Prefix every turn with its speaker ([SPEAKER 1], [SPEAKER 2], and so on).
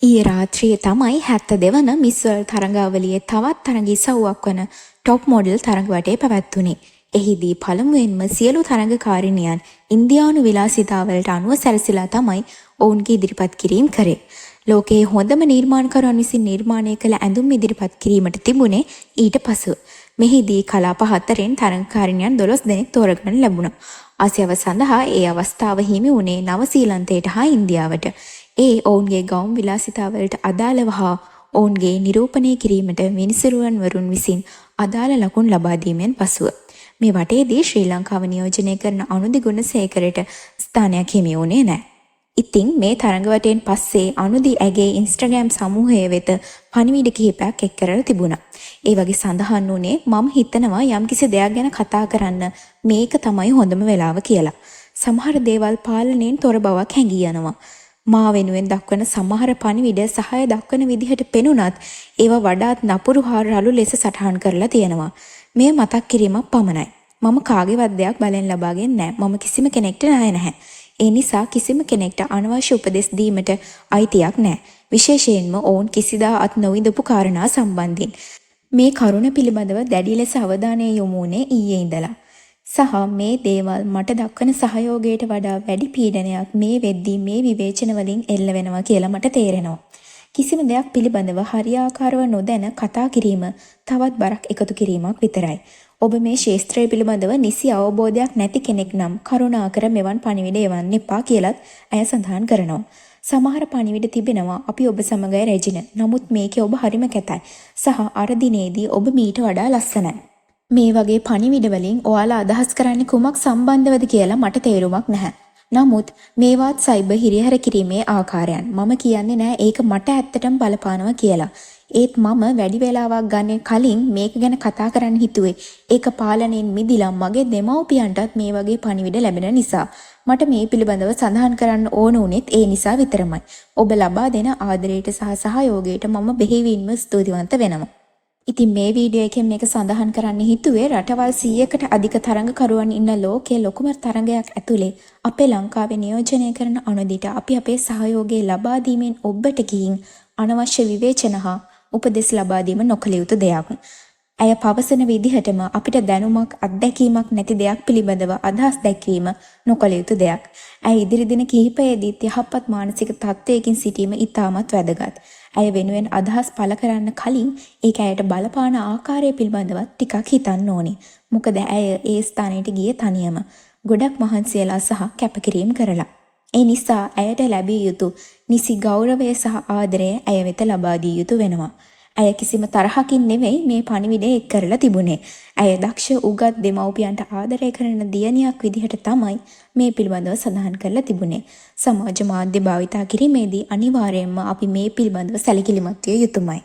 [SPEAKER 1] ඊයේ රාත්‍රියේ තමයි 72 වන මිස් වර්ල්ඩ් තරඟාවලියේ තවත් තරඟ ඉසව්වක් වන ටොප් මොඩල් තරඟ වටය පැවැත්වුණේ. එහිදී පළමුවෙන්ම සියලු තරඟකාරිනියන් ඉන්දියානු විලාසිතාවලට අනුව සැරසිලා තමයි ඔවුන්ගේ ඉදිරිපත් කිරීම් කරේ. ලෝකයේ හොඳම නිර්මාණකරුවන් විසින් නිර්මාණය කළ ඇඳුම් ඉදිරිපත් කිරීමට තිබුණේ ඊට පසුව. මෙහිදී කලාප හතරෙන් තරඟකාරිනියන් 12 දෙනෙක් තෝරගන්න ලැබුණා. ආසියාව සඳහා ඒ අවස්ථාව හිමි වුණේ නවසීලන්තයට හා ඉන්දියාවට. ඒ ඔවුන්ගේ ගවුම් විලාසිතාවලට අදාළව හා ඔවුන්ගේ නිරූපණය කිරීමට විනිසුරුවන්වරුන් විසින් අදාළ ලකුණු ලබා දීමෙන් පසුව. මේ වටයේදී ශ්‍රී ලංකාව නියෝජනය කරන අනුදි ගුණසේකරට ස්ථානයක් හිමි වුණේ නෑ. ඉතින් මේ තරඟ වටයෙන් පස්සේ අනුදි ඇගේ ඉන්ස්ටාග්‍රෑම් සමූහය වෙත පණිවිඩ කිහිපයක් එක් කරලා තිබුණා. ඒ වගේ සඳහන් වුණේ, මම හිතනවා යම්කිසි දෙයක් ගැන කතා කරන්න මේක තමයි හොඳම වෙලාව කියලා. සමහර දේවල් පාලනයෙන් තොර බවක් හැඟී යනවා. මා වෙනුවෙන් දක්වන සමහර පණිවිඩ සහාය දක්වන විදිහට පෙනුනත් ඒවා වඩාත් නපුරු හා රළු ලෙස සටහන් කරලා තියෙනවා. මෙය මතක් කිරීමක් පමණයි. මම කාගේවත් දෙයක් බලෙන් ලබාගෙන නෑ. මම කිසිම කෙනෙක්ට ණය නැහැ. ඒ නිසා කිසිම කෙනෙක්ට අනවශ්‍ය උපදෙස් දීමට අයිතියක් නෑ. විශේෂයෙන්ම ඔවුන් කිසිදා අත් නොවිඳපු කාරණා සම්බන්ධයෙන්. මේ කරුණ පිළිබඳව දැඩි ලෙස අවධානය යොමු වුණේ ඊයේ ඉඳලා. සහ මේ දේවල් මට දක්වන සහයෝගයට වඩා වැඩි පීඩනයක් මේ වෙද්දී මේ විවේචන වලින් එල්ල වෙනවා කියලා මට තේරෙනවා. කිසිම දෙයක් පිළිබඳව හරියාකාරව නොදැන කතා කිරීම තවත් බරක් එකතු කිරීමක් විතරයි. ඔබ මේ ක්ෂේත්‍රය පිළිබඳව නිසි අවබෝධයක් නැති කෙනෙක් නම් කරුණාකර මෙවන් පණිවිඩ එවන්න එපා කියලත් ඇය සඳහන් කරනවා. සමහර පණිවිඩ තිබෙනවා, අපි ඔබ සමගයි රෙජින. නමුත් මේකේ ඔබ හරිම කැතයි. සහ අර දිනේදී ඔබ මීට වඩා ලස්සනයි. මේ වගේ පණිවිඩ වලින් ඔයාලා අදහස් කරන්නේ කුමක් සම්බන්ධවද කියලා මට තේරුමක් නැහැ. නමුත් මේවාත් සයිබර් හිරිහැර කිරීමේ ආකාරයන්. මම කියන්නේ නෑ ඒක මට ඇත්තටම බලපානවා කියලා. ඒත් මම වැඩි වෙලාවක් ගන්න කලින් මේක ගැන කතා කරන්න හිතුවේ. ඒක පාලනයෙන් මිදිලා මගේ දෙමව්පියන්ටත් මේ වගේ පණිවිඩ ලැබෙන නිසා. මට මේ පිළිබඳව සඳහන් කරන්න ඕන වුණෙත් ඒ නිසා විතරමයි. ඔබ ලබා දෙන ආදරයට සහ සහයෝගයට මම බෙහෙවින්ම ස්තුතිවන්ත වෙනවා. ඉතින් මේ වීඩියෝ එකෙන් මේක සඳහන් කරන්න හිතුවේ, රටවල් 100කට අධික තරඟකරුවන් ඉන්න ලෝකයේ ලොකුම තරඟයක් ඇතුලේ අපේ ලංකාවේ නියෝජනය කරන අනුදිට අපි අපේ සහයෝගය ලබා දීමෙන් ඔබට ගිහින් අනවශ්‍ය විවේචන හා උපදෙස් ලබා දීම නොකළ යුතු දෙයක්. ඇය පවසන විදිහටම අපිට දැනුමක් අත්දැකීමක් නැති දෙයක් පිළිබඳව අදහස් දැක්වීම නොකළ යුතු දෙයක්. ඇය ඉදිරි දින කිහිපයේදීත් යහපත් මානසික තත්ත්වයකින් සිටීම ඉතාමත් වැදගත්. ඇය වෙනුවෙන් අදහස් පළ කරන්න කලින් ඒක ඇයට බලපාන ආකාරය පිළිබඳවත් ටිකක් හිතන්න ඕනේ. මොකද ඇය ඒ ස්ථානයට ගියේ තනියම. ගොඩක් මහන්සි වෙලා සහ කැපකිරීම කරලා. ඒ නිසා ඇයට ලැබිය යුතු නිසි ගෞරවය සහ ආදරය ඇය වෙත ලබා දිය යුතු වෙනවා. ඇය කිසිම තරහකින් නෙවෙයි මේ පණිවිඩය එක් කරලා තිබුණේ. ඇය දක්ෂ, උගත්, දෙමව්පියන්ට ආදරය කරන දියණියක් විදිහට තමයි මේ පිළිබඳව සඳහන් කරලා තිබුණේ. සමාජ මාධ්‍ය භාවිතා කිරීමේදී අනිවාර්යයෙන්ම අපි මේ පිළිබඳව සැලකිලිමත් විය යුතුමයි.